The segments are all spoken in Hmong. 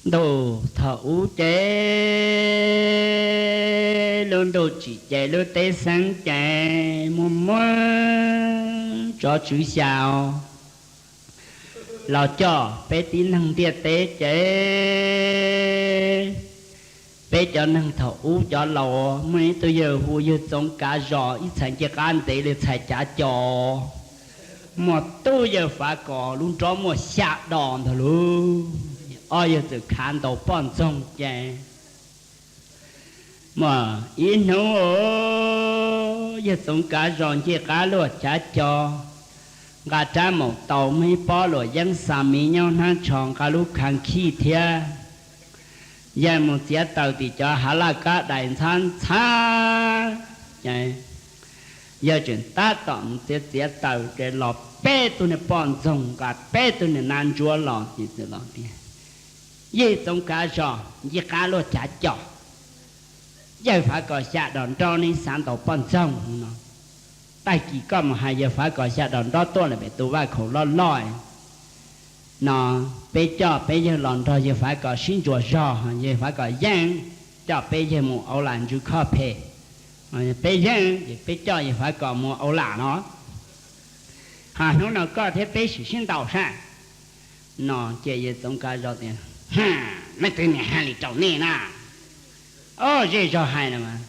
Ntuj thaum ub ces lub ntuj tsim ces lub teb xeeb ces muaj muaj tsov tswv xya los coj peb tib neeg ntiaj teb ces peb cov neeg thaum ub cov laus muaj ib tug yawg hu yawg Txoov Kav Zos ib txhais ncej qab ntev li txhais cav co, muaj tub yawg Fav Kos lub nrob muaj xya dos ntag lauj, ob yawg txawm khav ntaus poj ntxoog ces muaj ib hnub yawg Txoov Kav Zos ncej qab luaj cav co nqa rab maum taus muaj ib pob luam yeeb xa miv nyob hnab tsho nqa lub khav khij thiab yawg mus txiav taws tim cov hav laj kab dais ntxhab ntxhab ces yawg tseem tab tom mus txiav txiav taws ces los peb tug niag poj ntxoog nqa peb tug niag nab ntsuab los ces txawm los tias, Yawg Txoov Kav Zos ncej qab luaj cav co, yawg Fav Kos xya dos nrob neb xav ntaus poj ntxoog no, tag kis koj mus hais yawg Fav Kos xya dos nrob tuaj lawm pem tus vaj khaum loj loj no, peb coj peb yawg los nrog yawg Fav Kos sib ntsuas zog, yawg Fav Kos yeej coj peb yawg mus au lam ntsws khoj phem, peb yeej ces peb coj yawg Fav Kos mus au lam no, ho hnub no koj thiab peb sim sib ntaus saib no ces yawg Txoov Kav Zos tias, Leej twg niam hais li rau nej na? Ob zej zog hais no mas,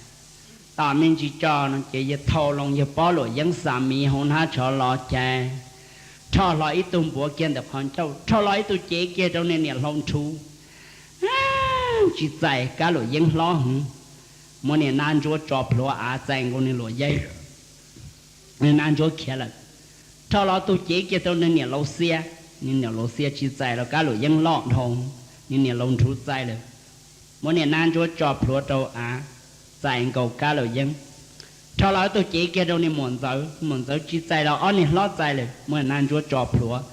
tom me ntsis tso no ces yawg thau loo yawg pob luam yeeb xa miv hauv hnab tsho los ces rho hlo ib tug npuav kiag ntawm qhov ncauj, rho hlo ib tug cev kiag rau niag niam hlau nrhuv, tsis txais kab luam yeeb hlob heev, muab niag nab ntsuab tso plhuav av txais nkaus niag luam yeeb, nab ntsuab khiav lawm. Rho hlo tus cev kiag rau niag niam laus xiab, niag niam laus xiab tsis txais los kab luam yeeb loj dhau, niag niam laus nrhuv txais lawm, muab niag nab ntsuab tso plhuav rau av, txais nkaus kab luam yeeb. Rho hlo tus cev kiag rau niag muam ntxawv, muam ntxawv tsis txais los ob niag hlob txais lawm, muab nab ntsuab tso plhuav,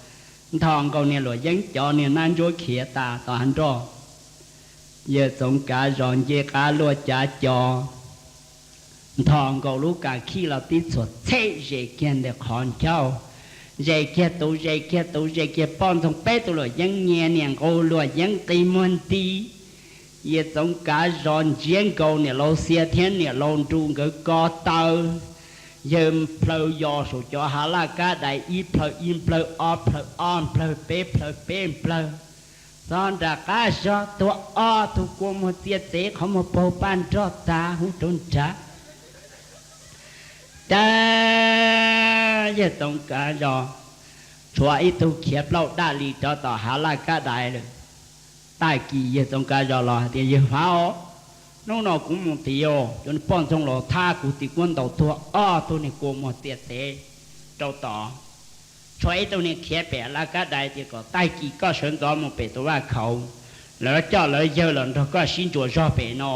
nthos nkaus niag luam yeeb cov niag nab ntsuab khiav tas tom hav nroj. Yawg Txoov Kav Zos ncej qab luaj cav co, nthos nkaus lub kas khij los tib txhuam txheb zes kiag ntawm qhov ncauj, zes kiag tus, zes kiag tus, zes kiag poj ntxoog peb tus luam yeeb nyias niam nqus luam yeeb qis muag nti. Yawg Txoov Kav Zos ntsiab nkaus niam laus xiab thiab niam laus nrhuv nkawd ko taw, yawg plhaw yos saum cov hav laj kab dais ib plhaw ib plhaw ob plhaw ob plhaw peb plhaw peb plhaw, txog nram qab zog tuag ob tug kua muag txia txev qhov muag paug paj nroj tas huv rau nrad. Cas yawg Txoov Kav Zos tshuav ib tug khiav plaub daj li rov tom hav laj kab dais lawm. Tag kis yawg Txoov Kav Zos los hais tias, Yawg Fav os, hnub no kuv mus tim os, cov poj ntxoog los thab kuv tim kuab ntaus tuag ob tug niag kua muag txia txev rau tod. Tshuav ib tug niag khiav pem laj kab dais tias kom tag kis koj sawv ntxov mus pem tus vaj khaum, lawv coj lawv yawg los nrog koj sib ntsuas zog pem no.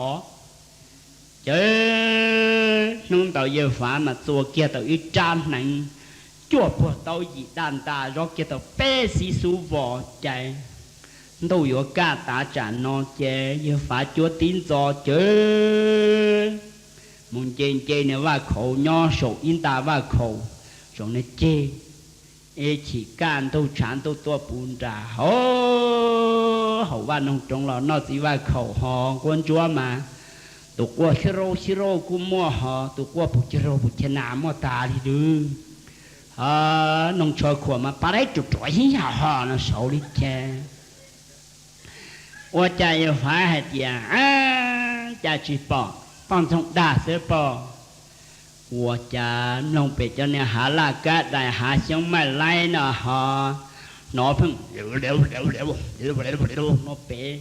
Ces hnub ntawd yawg Fav mas txua kiag tau ib rab hneev cuaj puag taub yim daj ntas, zov kiag tau peb xib xub vos cais. Ntuj yuav kaj tav tsam no ces yawg Fav cuab tib ntxov ces mus nce nce niag vaj khaum nyob saum ib nta vaj khaum saum niag ceg, ib chim kaj ntug tshav ntuj tuaj puv nras hauv, hauv vaj noog roov los noj txiv vaj khaum ho nquab ntsuab mas tus quaj xib raub xib raub kuj muaj ho tus quaj pus cag raug pus cag nas muaj tas li lawm. Noog tsho khuam mas pa laib ruam ruam ib yam ho no saud li cas. Ua cas yawg Fav hais tias, Cas tsis pom, poj ntxoog dag xwb pob. Ua cas mloog pem cov niag hav laj kab dais hav xyoob maj laib no ho hnov pheej no pem.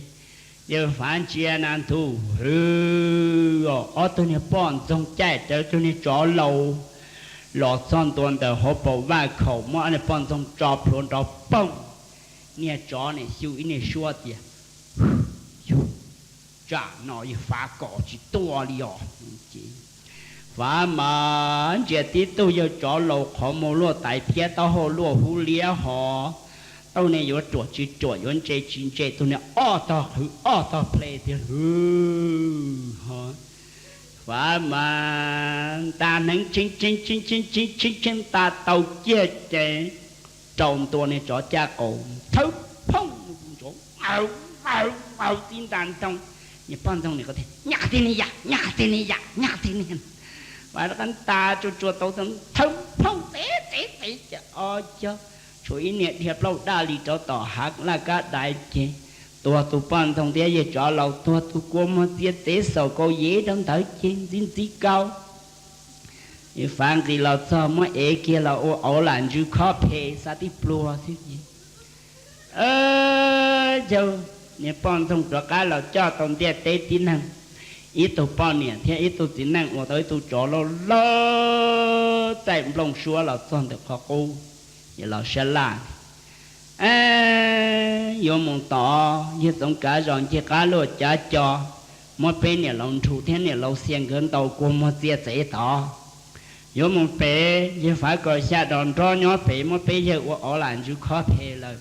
Yawg Fav ntsia na ntuj, ob tug niag poj ntxoog caij rawv tug niag tsov laus los txog ntua ntawm hauv paus vaj khaum, muab ob niag poj ntxoog tso plhuav nrov poog. Niag tsov nim xyu ib niag suab tias, Tsam no yawg Fav kom tsis tuaj li os. Fav mas ntsia tib tug yawg tsov laus qhov muag luaj tais phiab taub hau luaj hub liab ho, tug niag yuav ruam tsis ruam yuav ntse tsis ntse, tug niag ob tog qhwv ob tog ple tiag lawm ho. Fav mas nta hneev tshee tshee tshee tshee tshee tshee nta tau kiag ces rau ntua niag tsov caj qaum thawb phooj ntsoov aw Aws, aws, tib nta ntoo. Niag poj ntxoog nim qhov tias, Nyaj qhov twg ne yam, nyaj qhov twg ne yam, nyaj qhov twg ne? Vaj rov qab nta tsuag tsuag tau, thawb phooj txev txev txev ces ob cog tshuav ib niag dhia plaub daj li rau tom hav laj kab dais ces tuag tus poj ntxoog thiab yawg tsov laus, tuag tus kua muag txia txev xaus kaus yev rau ntawd ces ntxi ntxiv kaus. Fav nqis los txog muab ev kiag los ua auv lam ntsws khob phem xa tib pluag xwb ces yawg, niag poj ntxoog rov qab los coj tau ntiaj teb tib neeg ib tug poj niam thiab ib tug txiv neej ua tau ib tug tsov loj loj txaij nplooj suab los txog ntawm qhov qub, ces los sab laj, Yuav mus tod, yawg Txoov Kav Zos ncej qab luaj cav co, muab peb niam laus Nrug thiab niam laus Xia nkawd ntaus kua muag txia txev tod. Yuav mus pem, yawg Fav Kom Xya Dos Nrob nyob pem, muab peb yawg ua auv lam ntsws khob phem lawm.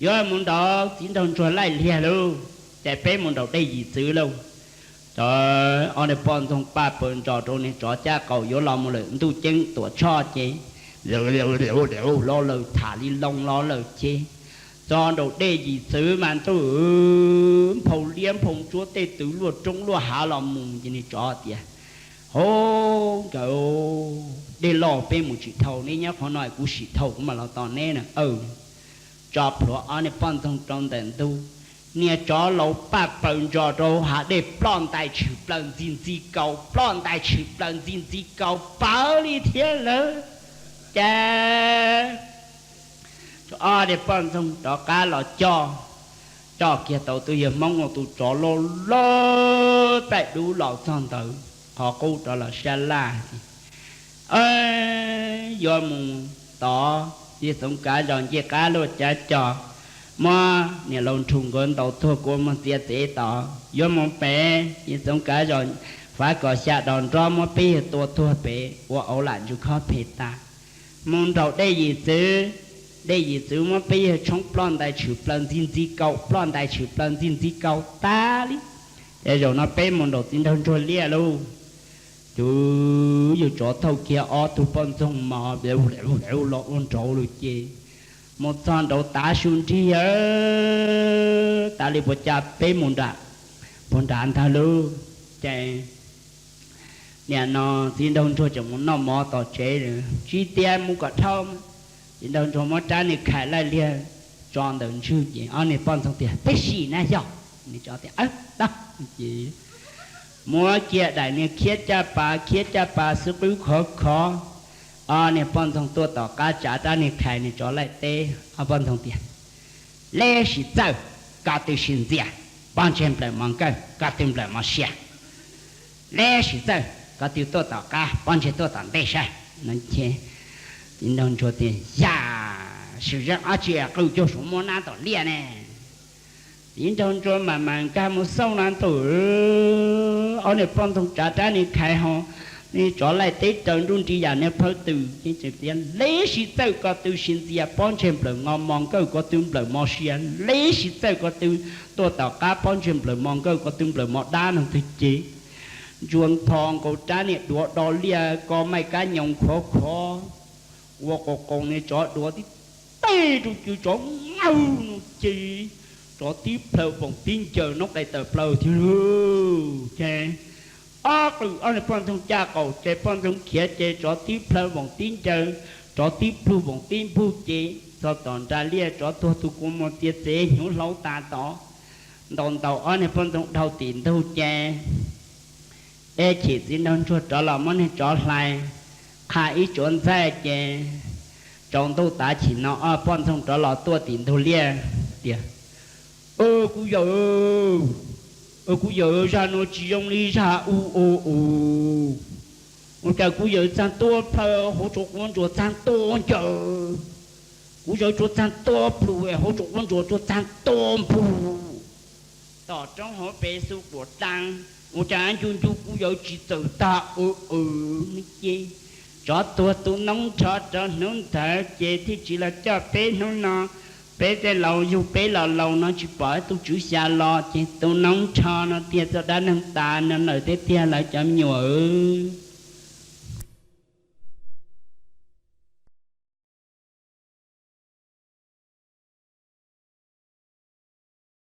Yuav mus nraud, txiv nraug ntsuag laij liag lauj, ces peb mus nraum dej Yim Txwv lauj. Ob niag poj ntxoog paj paws ntsos rau niag tsov caj qaum yuav los mus lawm, ntuj ceeb tuam tshoj ces lawv tham li loo los lawm ces txog nraum dej Yim Txwv mas ntuj, nphau liab nphau ntsuab tej tw luaj roob luaj hav los mus ces niag tsov tias, Hov, nkawd, dej loj peb mus tsis dhau, neb nyob qhov no kuv sim dhau kuv mam los tos neb na. Tso plhuav ob niag poj ntxoog rau ntawm ntug, niag tsov laus paj paws ntsos rau hav dej ploj ntais tshwm plaws ntxi ntxi kaus, ploj ntais tshwm plaws ntxi ntxi kaus pawv li thiab lawm. Ces ob niag poj ntxoog rov qab los coj, coj kiag tau tus yawg Hmoob ua tus tsov loj loj txaij dub los txog ntawd qhov qub rov los sab laj ces, Yuav mus tod, yawg Txoov Kav Zos ncej qab luaj cav co, muab niam laus Nrug nkawd ntaus tuag kua muag txia txev tod. Yuav mus pem, yawg Txoov Kav Zos, Fav Kom Xya Dos Nrob muab peb yawg tua tuag pem ua auv lam ntsws khob phem tas. Mus nraum dej Yim Txwv, dej Yim Txwv muab peb yawg tshoob ploj ntais tshwm plaws ntxi ntxi kaus, ploj ntais tshwm plaws ntxi ntxi kaus tas li. Ces zaum no peb mus nraum txiv nraug ntsuag liaj lauj. Ces yawg tsov thauj kiag ob tug poj ntxoog mos los ua nraud lawm ces mus txog nraud tav su nrig, tas li puas cas peb mus nram, puag nrad ntag lauj. Ces nim no txiv nraug ntsuag tseem mus noj mov tom tsev, tsis tias mus kom dhau. Txiv nraug ntsuag muab rab niag khais laij liag tso ntawm ntswg ces ob niag poj ntxoog tias, Tib si na yog? Nws tsov tias, Aw, tau. Ces muab kiag daim niag khiab caj pas, khiab caj pas xwb qwb khov khov. Ob niag poj ntxoog tuaj tom qab tsav rab niag khais, nws tsov laij teb. Ob poj ntxoog tias, Leb sim txawj, ko tw sim ntxias, pob ntseg nplawm mos nkawj, ko tw nplawm mos sia. Leb sim txawj, ko tw tuaj tom qab, pob ntseg tuaj tom ntej saib. No ces txiv nraug ntsuag tias, Yam, sim zeej ob tsi qw cuag suav muab nab tom liaj ne. Txiv nraug ntsuag mam mam nkag mus xauj na ntuj, ob niag poj ntxoog tsav rab niag khais ho, niag tsov laij teb raws nruj nri yam niag phawj twm ces tias, Leb sim txawj, ko tw sim ntxias, pob ntseg nplawm mos nkawj, ko tw nplawm mos sia. Leb sim txawj, ko tw tuaj tom qab, pob ntseg nplawm mos nkawj, ko tw nplawm mos dab. No twg ces ntsuag nthos nkaus rab niag duav do liaj ko maij kab nyoos khov khov ua qaus qaus, niag tsov duav tib teg rau ces tsov mawg no ces tsov tib plhaw voom tib ncaws noob qes tawm plaws thiab lauj. Ces ob qwm ob niag poj ntxoog caj qaum ces poj ntxoog khiav ces tsov tib plhaw voom tib ncaws, tsov tib plug voom tib npug ces txog tom nrad liaj tsov tuag tus kua muag txia txev hnyuv hlaub tas tod. Ntaus ntaus ob niag poj ntxoog dhau tim ntug ces deb chim txiv nraug ntsuag rov los muab niag tsov hlais qha ib tsuav ntxaij ces tsaus ntuj tav chim no ob poj ntxoog rov los tuaj tim ntug liaj tias, Kuv yawm, kuv yawm, zaj no tsis zoo li zaj u u u. Ua cas kuv yawm txag tua plhaw hauv tsuas quav ntsuas txag tua ncaws, kuv yawm tsuas txag tua plhu hauv tsuas quav ntsuas tsuas txag tua npug tom roob hauv pes xu quas dlaab, ua cas ncu ncu kuv yawm tsis txawm tag u u. Ces tsov tuag tu noob nrho rov hnub ntawd ces thiaj tsis los coj peb hnub no. Peb tej laus yug peb los laus no tsis pom ib tug tswv xya los ces tu noob nrho no tiag txog dab neeg tas no lawm thiab tiag lawv cov me nyuam.